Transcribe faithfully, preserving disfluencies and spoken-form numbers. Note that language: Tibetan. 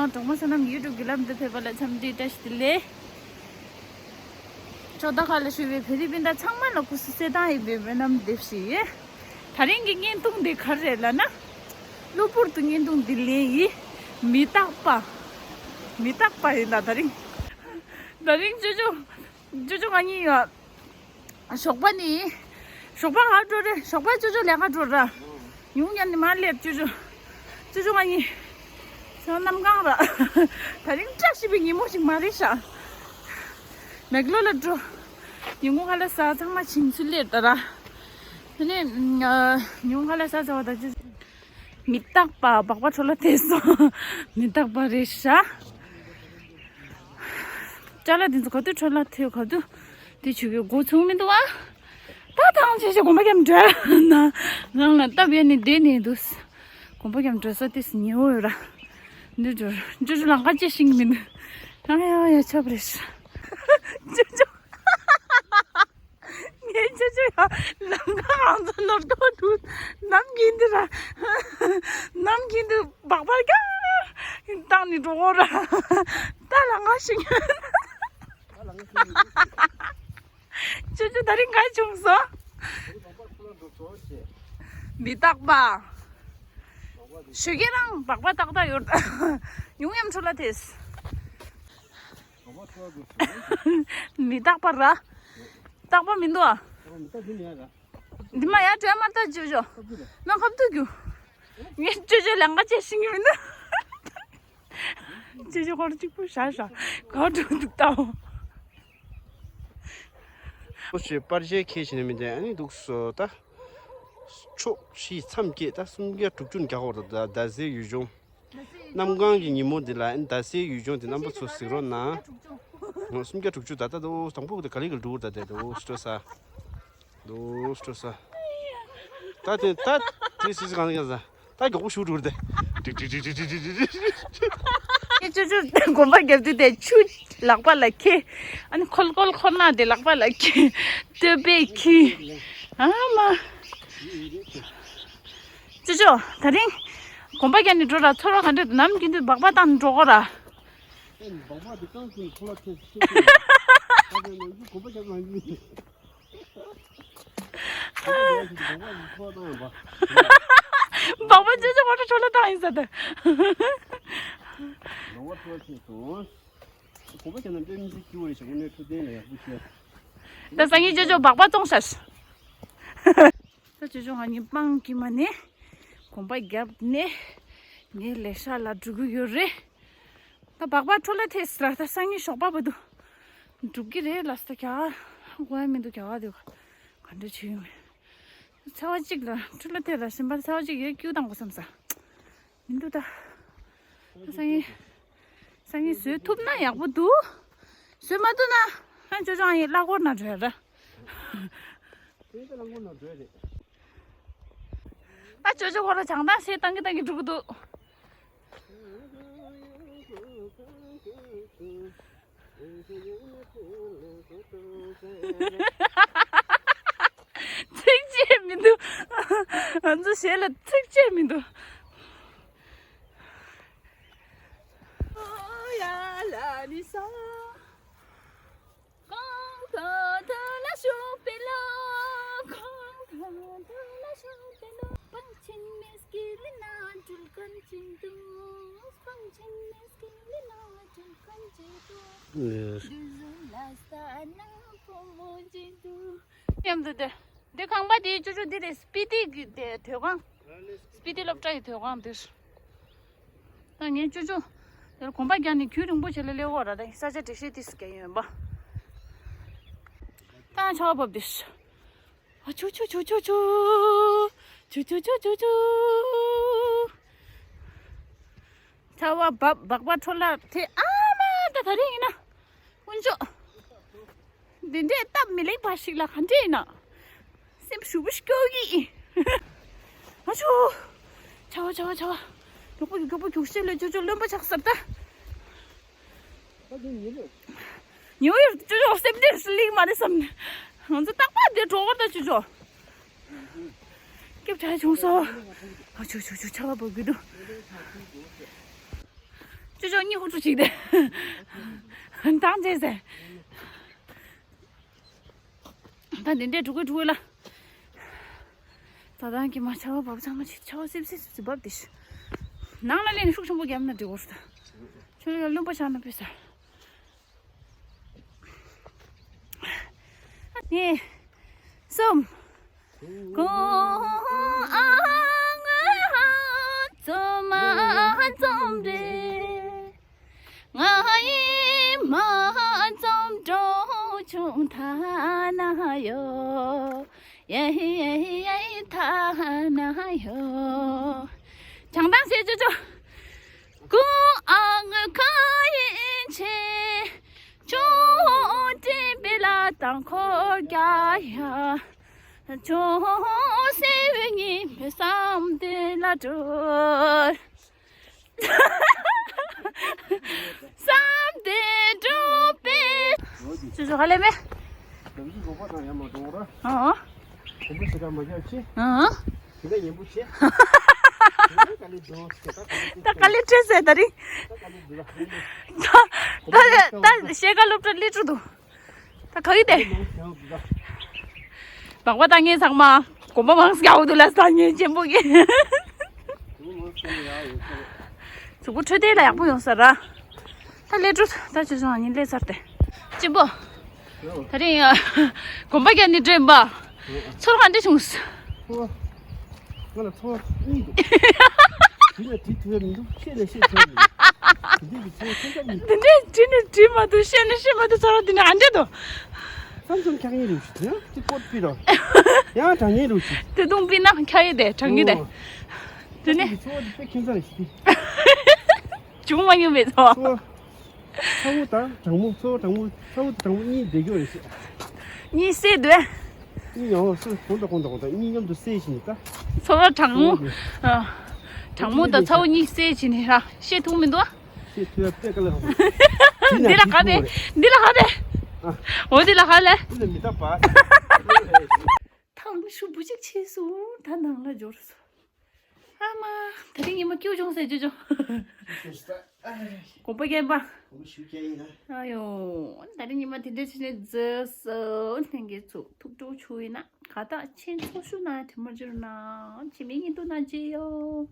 གྲོགས་མོ་བསོད་ནམས་ཡུ་ཊུབ་བརྒྱུད་ལམ་དུ་ཕེབས་པ་ལ་འཚམས་འདྲི་བཀྲ་ཤིས་བདེ་ལེགས། ཕྱོགས་མཐའ་ཁག་ལ་བཞུགས་པའི་བོད་རིགས་སྤུན་ཟླ་ཚང་མ་ལ་སྐུ་གཟུགས་གསལ་ཐང་ཡིན་པའི་སྨོན་ལམ་འདེབས་ཤིང་ཡོད། ད་རིང་གི་བརྙན་ཐུང་འདི་ག་རེ་རེད་ལབ་ན། གློ་བུར་དུ་བརྙན་ཐུང་འདི་ལེན་ཡིན། མི་རྟག་པ། མི་རྟག་པ་ཡིན་ད་ད་རིང་། ད་རིང་ཅོ་ཅོ། ཅོ་ཅོ་ང་གཉིས་ཡོད། ཞོགས་པ་ནི། ཞོགས་པ་ག་འགྲོ་རེད། ཞོགས་པ་ཅོ་ཅོ་ལས་ཀ་འགྲོ་ར། ཉུང་ཉམས་ནི་མ་སླེབས་ཅོ་ཅོ། ཅོ་ཅོ་ང་གཉིས། ཚང་གནམ་གང་ར། ད་རིང་བཀྲ་ཤིས་པའི་ཉིན་མོ་ཞིག་མ་རེད་ཤག་མེག་ལོར་ལ་འགྲོ། ཉིན་གུང་ཁ་ལག་ཟ། ཚང་མ་ཕྱིན་ཚུལ་སླེབས་ད་ར། དེ་ནས་ཉིན་གུང་ཁ་ལག་ཟ་ཟ་བ་ད་ཅོ་ཅོ། མི་རྟག་པ་སྦག་སྦག་འཕྲོ་བརླག་ཐེབས་སོང་། མི་རྟག་པ་རེད་ཤག་ཅ་ལག་དེ་ཚོ་ག་དུས་འཕྲོ་བརླག་ཐེབས་ག་དུས་དེ་བྱེད་ཀྱི་འགོ་ཚུགས་མི་འདུག་ཨ། ད་ཐང་ཆད་ཆད་གོམ་པ་རྒྱབ་འགྲོ་ན། རང་ལ་སྟབས་ཡག་ནི་བསྡད་ནས་འདུག་གོམ་པ་རྒྱབ་འགྲོ་ས་དེ་ཉེ་བོ་ཡོད་ར། འདི་འགྲོ་ཅོ་ཅོ་ལང་ཀ་ཅེས་ཤིང་མི་འདུག་ཨ་ཡ་ཡ་ཆོབ་རེད་ཤག་ཅོ་ཅོ། ངས་ཅོ་ཅོ་ཡ་ལམ་ཁ་རང་ཚོ་ནོར་ཏོ་འདུག་ནམ་གྱིན་འདི་ར། ནམ་གྱིན་འདི་སྦག་སྦག་རྒྱག་བཏང་ནི་འགྲོ་གོ་ར། ད་ལམ་ཁ་ཤིག་ཅོ་ཅོ་ད་རིང་ག་བྱུང་སོང་། མི་རྟག་པ། ཞོགས་ཀས་རང་སྦག་སྦག་ཏག་ཏག་ཡོད། ཉུང་ཉམས་འཕྲོ་བརླག་ཐེབས། མི་རྟག་པ་ར། རྟག་པ་མི་འདུག་ཨ། འདི་མ་ཡར་བྲོས་མར་ལྟ་ཅོ་ཅོ། ནང་ཁབ་ཏུ་རྒྱུ། ངས་ཅོ་ཅོ་ལང་ཀ་ཅེས་ཤིང་མི་འདུག་ཅོ་ཅོ་ཧོར་གཅིག་པུ་ཞག་ཞག་ག་འགྲོ་འདུག་ལྟའོ། ཁོ་ཚོས་པར་ཆས་འཁྱེར་བྱས་ནས་མི་འདུག་ཨ་ནི་འདུག་སོ་ད། ཕྱོགས་བཞི་མཚམས་བརྒྱད་ད་སུམ་བརྒྱ་དྲུག་ཅུ་ནས་རྒྱག་འོར་ད་ཟླ་ཟེར་ཡུལ་ལྗོངས། གནམ་གང་གི་ཉིན་མོ་འདི་ལ་ཨན་ཟླ་སེར་ཡུལ་ལྗོངས་འདི་རྣམ་པ་ཚོ་གཟིགས་རོགས་གནང་། སུམ་བརྒྱ་དྲུག་ཅུ་ད་ལྟ་དུ་དང་པོ་དེ་ག་ལེ་ག་ལེ་འགྲོ་གི་ད་དེ་དུ་སྤྲོ་ས། དུ་སྤྲོ་ས། ད་དེ་ད་དེ་སི་སི་གང་གང་ས། ད་མགྱོགས་པོ་ཞུ་འགྲོ་གི་ད། ཏིག་ཏིག་ཏིག་ཏིག་ཏིག་ཏིག་ཏིག་ཏིག་ཅོ་ཅོ་གོམ་པ་རྒྱབ་དུས་དེ་ཆུ་ལག་པ་ལ་འཁྱེར། ཨ་ནི་ཁོལ་ཁོལ་ཁོལ་ན་དེ་ལག་པ་ལ་འཁྱེར། སྟོད་པས་འཁྱེར། ཨ་མ། ཅོ་ཅོ། ད་རིང་གོམ་པ་རྒྱག་ནས་འགྲོ་ར། ཚོར་བ་ག་འདྲ་འདུག་ནམ་རྒྱུན་དུ་སྦག་སྦག་བཏང་འགྲོ་གོ་ར། ཨེ་སྦག་སྦག་འདི་རྐང་ཚུགས་ཁོ་ལ་ཐེབས་ཐེབས་ཐེབས། ད་དེ་ནང་གི་གོམ་པ་རྒྱག་གང་ཡིན། སྦག་སྦག་འདི་ཚོར་བ་བཏང་ཡོད་པ། སྦག་སྦག་ཅོ་ཅོ་ཁོ་ཚོ་འཕྲོ་བརླག་བཏང་ཡིན་ས་ད། སྦག་སྦག་འཕྲོ་བརླག་ཐེབས་སོང་། གོམ་པ་རྒྱག་ན་དཔེ་མི་སྲིད་སྐྱིད་པོ་རེད་ཤག་དངོས་གནས་འཕྲོད་བསྟེན་ལ་ཡག་པོ་ཤག་ད་སང་ཉིན་ཅོ་ཅོ་སྦག་སྦག་བཙོང་ཤག་ད་ཅོ་ཅོ་ང་གཉིས་སྤང་དཀྱིལ་མ་ནས་གོམ་པ་བརྒྱབ་ནས་ངའི་ལས་ཤག་ལ་འགྲོ་གི་ཡོད་རེད། ད་སྦག་སྦག་འཕྲོ་བརླག་ཐེབས་ཟེར་ད་སང་ཉིན་ཞོགས་པ་བར་དུ་འགྲུབ་ཀྱི་རེད་ལབ་སོང་། ག་གོ་ཡ་མི་འདུག་ག་བ་དེ་ག་འདྲ་བྱེད་ཡོད་མེད། ཚ་བ་གཅིག་ལ་འཕྲོ་བརླག་ཐེབས་ར་བཞིན་པར་ཚ་བ་གཅིག་ཡོད་སྐྱིད་པོ་བཏང་དགོས་བསམ་ས། མི་འདུག་ད། ད་སང་ཉིན། སང་ཉིན་བཟོས་ཐུབ་ན་ཡག་པོ་འདུག་བཟོས་མ་ཐུབ་ན། ཨ་ཅོ་ཅོ་ཡིན་གླ་འཁོར་ནང་འགྲོ་ཡ་ར། ཨ་ཅོ་ཅོ་ཁོ་ར་བྱང་ཐང་ཤེས་བཏང་གི་བཏང་གི་འགྲོ་གི་འདུག་ཚིག་བཅད་མི་འདུག་ང་ཚོ་གཞས་ལ་ཚིག་བཅད་མི་འདུག་མཉམ་དུ་དེ། དེ་ཁང་པ་དེ་ཅོ་ཅོ་འདི་རེད། སྤི་ཏི་གི་དེ་དོས་ཁང་། སྤི་ཏི་སློབ་གྲྭ་ཡི་དོས་ཁང་འདིར། ད་ངས་ཅོ་ཅོ། དེར་གོམ་པ་རྒྱག་ནས་རྒྱུན་རིང་པོ་བྱས་ལ་སླེབས་འོ་ར། ད་ས་ཆ་འགྲིག་ཤེས་ཏིས་རྒྱག་ཡོད་པ། ད་ཆར་པ་བབས་ཏེ། ཨ་ཆུ་ཆུ་ཆུ་ཆུ་ཆུ། ཆུ་ཆུ་ཆུ་ཆུ་ཆུ། ཆར་པ་བབས། སྦག་སྦག་འཕྲོ་བརླག་ཐེབས། ཨ་མ་ད་ད་རིང་ཡིན་ན། དཀོན་མཆོག་འདི་འདྲའི་སྟབས་མི་ལེགས་པ་ཞིག་ལ་ག་འདྲས་ཡིན་ན། སེམས་ཞུ་བ་སྐྱོ་གི། ཨ་ཆུ། ཆར་པ་ཆར་པ་ཆར་པ། མགྱོགས་པོ་མགྱོགས་པོ་རྒྱུགས་ཤེས་ལ་ཅོ་ཅོ་རློན་པ་ཆགས་ཟེར་ད། ཉེ་བོ་ཡོད་ཅོ་ཅོ་སེམས་ཁྲལ་སླེབས་མ་རེད་བསམ་ནས། ང་ཚོ་རྟག་པར་འདིར་འགྲོ་གི་རེད་ད་ཅོ་ཅོ། སྐྱབས་བཅོལ་བྱུང་སོང་། ཨ་ཆུ་ཆུ་ཆུ་ཆར་པ་བབས་ཀྱི་འདུག་ཅོ་ཅོ་གཉིད་ཧུ་ཀྲུག་ཅིག་དེ། འདང་བྱས་ཟེར། ད་འདི་འདྲས་འགྲོ་གི་འགྲོ་གི་ལ། ད་ཐང་གི་མ་ཆར་པ་བབས་ཚང་མ་ཆེ་ཆར་པ་སིབ་སིབ་སིབ་སིབ་བབས་དེ་ཤི། ནང་ལ་ལན་ཤུགས་ཆེན་པོ་བརྒྱབ་ན་འགྲིག་གོ་ད། ཁྱོད་ལ་རློན་པ་བཞག་ན་ཕོད་ས། གཉིས། གསུམ། གོང་ཨ་ང་ཧ་ཙོ་མ་ཙོམ་རེ། ང་ཡི་མ་ཙོམ་འགྲོ་ཆུང་ཐ་ན་ཡོ། ཡེ་ཡེ་ཡེ་ཐ་ན་ཡོ། བྱང་ཐང་ཟེར་ཅོ་ཅོ། གོང་ཨ་ང་ཁ་ཡིན་ཆེ། ཆུང་ཏི་པི་ལ་དང་ཁོ་རྒྱ་ཡ། ཆུང་སེ་བི་ཉི་མི་བསམ་དེ་ལ་འགྲོ། བསམ་དེ་འགྲུབ་པའི། ཅོ་ཅོ་ག་ལེ་མེ། ནམ་ཞིག་གོ་པ་དང་ཡང་མ་འགྲོ་ར། ཨ། གོམ་པ་ཞེ་དྲག་མ་རྒྱག་ཅི། ཨ། དེ་ལས་ཉན་པོ་བྱེད། དེ་ལས་ག་ལེ་འགྲོ་ཟེར་ད་ག་ལེ། ད་ག་ལེ་བྲེལ་ཟེར་ད་རིང་། ད་ག་ལེ་འགྲོ་ལ། ད་ད་ད་ཤེལ་དཀར་སློབ་གྲྭ་སླེབས་འགྲོ་འདུག་ད་ག་ཡི་དེ། མང་པོ་ད་ངས་ཚང་མ་གོམ་པ་མང་སྐྱ་འོ་དུ་ལ་ས་ཉེ་ཆེན་པོ་གི། གཟུགས་པོ་འཕྲོད་བསྟེན་ལ་ཡག་པོ་ཡོང་ས་ར། ད་སླེབས་འགྲོ་ད་ཅི་སོང་ཉིན་སླེབས་ཚར་ཏེ། གཅེན་པོ། ད་རིང་ཡ། གོམ་པ་རྒྱག་ནི་འདྲེན་པ། ཚོར་ག་འདྲ་བྱུང་། ཨོ། ང་ལ་ཚོར་གཉིས་འདུག་དེ་ལ་དྲི་ཐུབ་ཡ་མི་འདུག་བཤད་ལ་བཤད་ཚར་མི་འདུག་དེ་འདྲའི་གི་ཚོར་ཐོན་ཐབས་མི་འདུག་དེ་འདྲའི་དྲི་ནི་དྲི་མ་ཐུབ་བཤད་ནི་བཤད་མ་ཐུབ་ཚོར་བ་དེ་འདྲ་ཨ་འདྲ་འདུག་ཚམ་ཚམ་འཁྱག་ཉེ་རུ་ཞིག་ཡང་དེ་པོར་པི་རོ། ཡང་གྲང་ཉེ་རུ་ཞིག་དེ་དུང་པི་ན་འཁྱག་ཡི་དེ་གྲང་ཉེ་དེ། ཨོ། དེ་ནི། ཚོར་བ་དེ་དཔེ་ཁྱད་མཚར་ཞིག་དེ། བྱུང་མ་མྱོང་བའི་ཚོར་བ། ཚོར། ཚ་བོ་དང་གྲང་མོ། ཚ་བོ་གྲང་མོ། ཚ་བོ་དང་གྲང་མོ་གཉིས་བསྡད་རྒྱུ་རེད་ཤག་གཉིས་བསྲེས་འདུག་གཉིས་ཡང་བསྲེས་གོང་དང་གོང་དང་གོང་དང་གཉིས་མཉམ་དུ་བསྲེས་ཤིང་ད། ཚོར་བ་གྲང་མོ། ཚོར་བ་ཨ། གྲང་མོ་དང་ཚ་བོ་གཉིས་བསྲེས་བྱས་ནས་ར་བཤད་ཐུབ་མི་འདུག་བཤད་ཐུབ་ཡ་དཔེ་དཀའ་ལས་ཁག་པོ། འདི་ལ་ག་རེད། འདི་ལ་ག་རེད། ཨ། འོ་འདི་ལ་ག་རེད། འདི་ལ་མི་ད་པ། ཐང་ཤུ་བུ་གཅིག་ཆེ་སོང་ད་ནང་ལ་འབྱོར་སོང་། ཨ་མ། ད་རིང་ཉི་མ་སྐྱིད་བྱུང་ཟེར་རྒྱུ་བྱུང་། གོམ་པ་རྒྱག་པ། ཨ་ཡོ། ད་རིང་ཉི་མ་དེ་འདྲ་བྱས་ནས་རྫི་སོ་ལྷན་རྒྱས་ཚོ་ཐུགས་སྤྲོ་ཆུ་ཡིན་ན་ག་ད་ཆེན་ཚོ་ཤུ་ན་དྲི་མ་འཇུར་ན་ཆེ་མི་ཉིན་དུ་ན་རྗེ་ཡོ།